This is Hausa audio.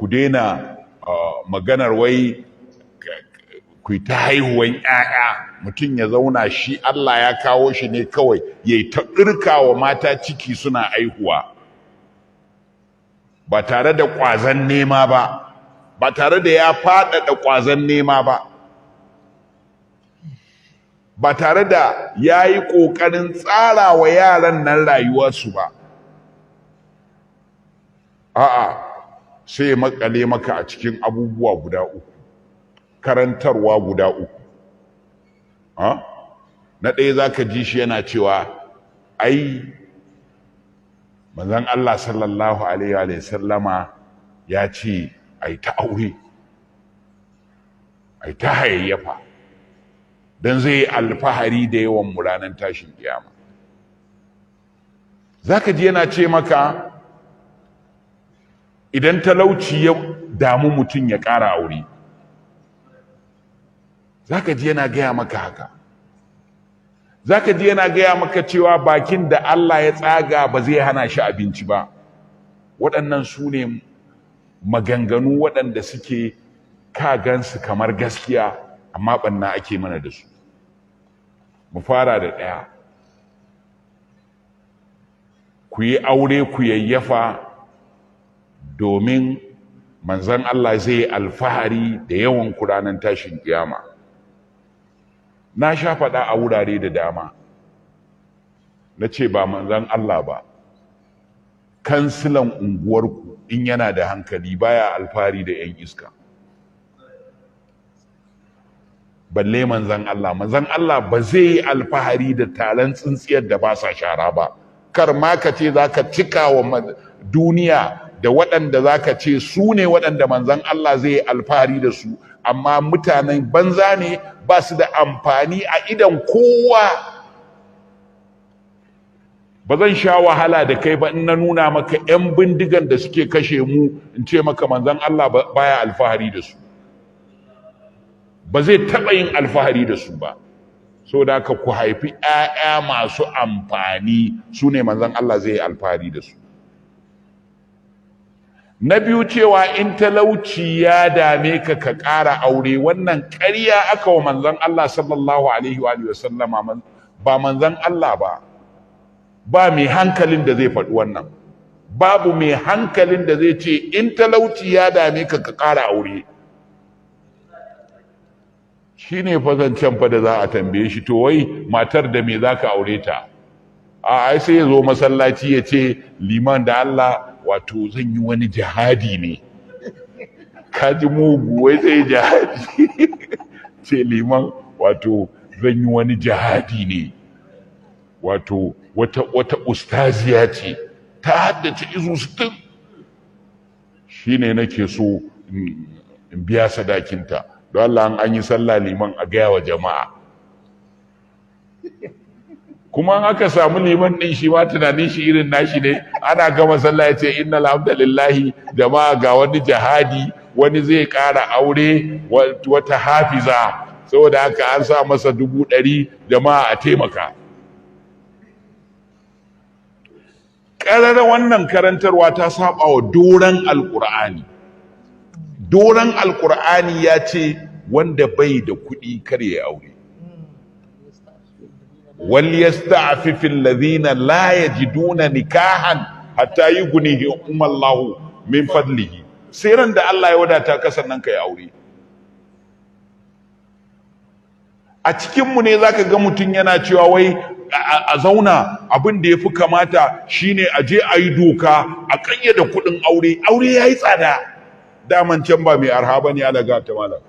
Ku daina maganar wai ku ta haihuwan 'ya'ya. Mutum ya zauna shi Allah ya kawo shi ne kawai ya yi ta ɗirka wa mata ciki suna haihuwa, ba tare da ƙwazon nema ba, ba tare da ya faɗaɗa ƙwazon nema ba, ba tare da ya yi ƙoƙarin tsara wa yaran nan rayuwarsu ba. A'a, sai ya makale maka a cikin abubuwa guda uku, karantarwa guda uku. Na ɗaya, za ka ji shi yana cewa ai Manzon Allah sallallahu alaihi wa sallama ya ce ai ta aure, ai ta hayayyafa, don zai yi alfahari da yawan mu ranar tashin kiyama. Za ka ji yana ce maka idan talauci ya damu mutum ya ƙara aure. Za ka ji yana gaya maka haka. Za ka ji yana gaya maka cewa bakin da Allah ya tsaga ba zai hana shi abinci ba. Waɗannan su ne maganganu waɗanda suke ka gansu kamar gaskiya, amma ɓanna ake mana da su. Mu fara da ɗaya: ku yi aure ku yayyafa domin Manzan Allah zai yi alfahari da yawan ku ranar tashin kiyama. Na sha faɗa a wurare da dama, na ce ba Manzan Allah ba, kansilan unguwarku in yana da hankali baya alfahari da 'yan iska, balle Manzan Allah. Manzan Allah ba zai yi alfahari da taron tsintsiyar da ba sa shara ba. Kar ma ka ce za ka cika wa duniya da waɗanda za ka ce su ne waɗanda Manzan Allah zai yi alfahari da su, amma mutanen banza ne, ba su da amfani a idan kowa. Ba zan sha wahala da kai ba in na nuna maka 'yan bindigan da suke kashe mu, in ce maka Manzan Allah baya alfahari da su, ba zai taɓa yin alfahari da su ba. So da haka ku haifi 'ya'ya masu amfani, su ne Manzan Allah zai yi alfahari da su. Na biyu, cewa in talauci ya dame ka ka ƙara aure, wannan ƙarya aka wa Manzan Allah sallallahu alaihi wa sallama. Ba Manzan Allah ba, ba mai hankalin da zai faɗi wannan. Babu mai hankalin da zai ce in talauci ya dame ka ka ƙara aure. Shi ne fa zancen fa da za a tambaye shi, to wai matar da me za ka aure ta? A ai sai ya zo masallaci ya ce, "Liman, da Allah, wato zan yi wani jihadi ne." Kaji mugu, wai zai jihadi. Ce, "Liman, wato zan yi wani jihadi ne, wato wata ustaziya ce ta haddace izu 60, shine nake so in biya sadakinta. Don Allah an yi sallah, liman, a gaya wa jama'a." Kuma an aka samu liman din, shi ma tunanin shi irin nashi ne. Ana gama sallah ya ce, "Inna alhamdulillahi, jama'a, ga wani jihadi, wani zai ƙara aure wata hafiza, saboda haka an sa masa 100,000, jama'a a taimaka." Ƙarar wannan karantarwa ta saba wa doron Alƙur'ani. Doron Alƙur'ani ya ce wanda bai da kuɗi kar ya aure. Wal yasta'fifu alladhina la yajiduna nikahan hatta yughnihim Allahu min fadlihi. Sai ran da Allah ya wadata ka sannan kai aure. A cikinmu ne zaka ga mutum yana cewa wai a zauna, abin da ya fi kamata shine a je a yi doka a ƙayyade kuɗin aure. Aure ya yi tsada. Daman can ba mai arha ba ne. Alaga ta malam.